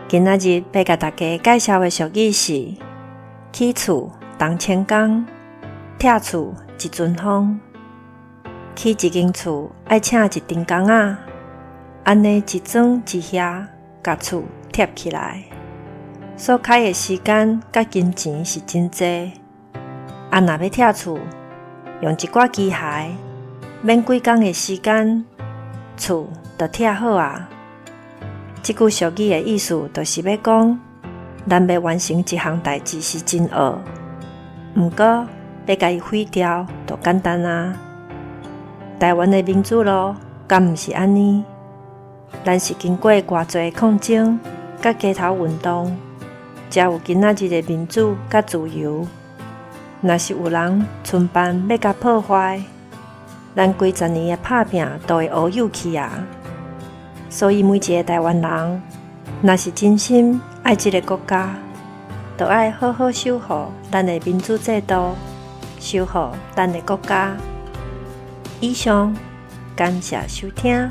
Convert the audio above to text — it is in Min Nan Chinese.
今仔日欲共大家介紹的俗語是：起厝動千工，拆厝一陣風。起一間厝愛請一陣工仔，按呢一磚一瓦共厝疊起來，所開的時間佮金錢是真濟。啊，若欲拆厝，用一寡機械，免幾工的時間，厝就拆好啊。這句俗語的意思，就是欲講，咱欲完成一項代誌是真僫，毋過欲共伊毀掉，就簡單啊。台灣的民主路，敢毋是按呢？咱是經過偌濟抗爭，佮街頭運動，才有今仔日的民主佮自由。若是有人春辦欲共破壞，咱幾十年的拍拚都會烏有去啊！所以每一个台灣人，若是真心愛這个國家，就愛好好守護咱的民主制度，守護咱的國家。以上，感謝收聽。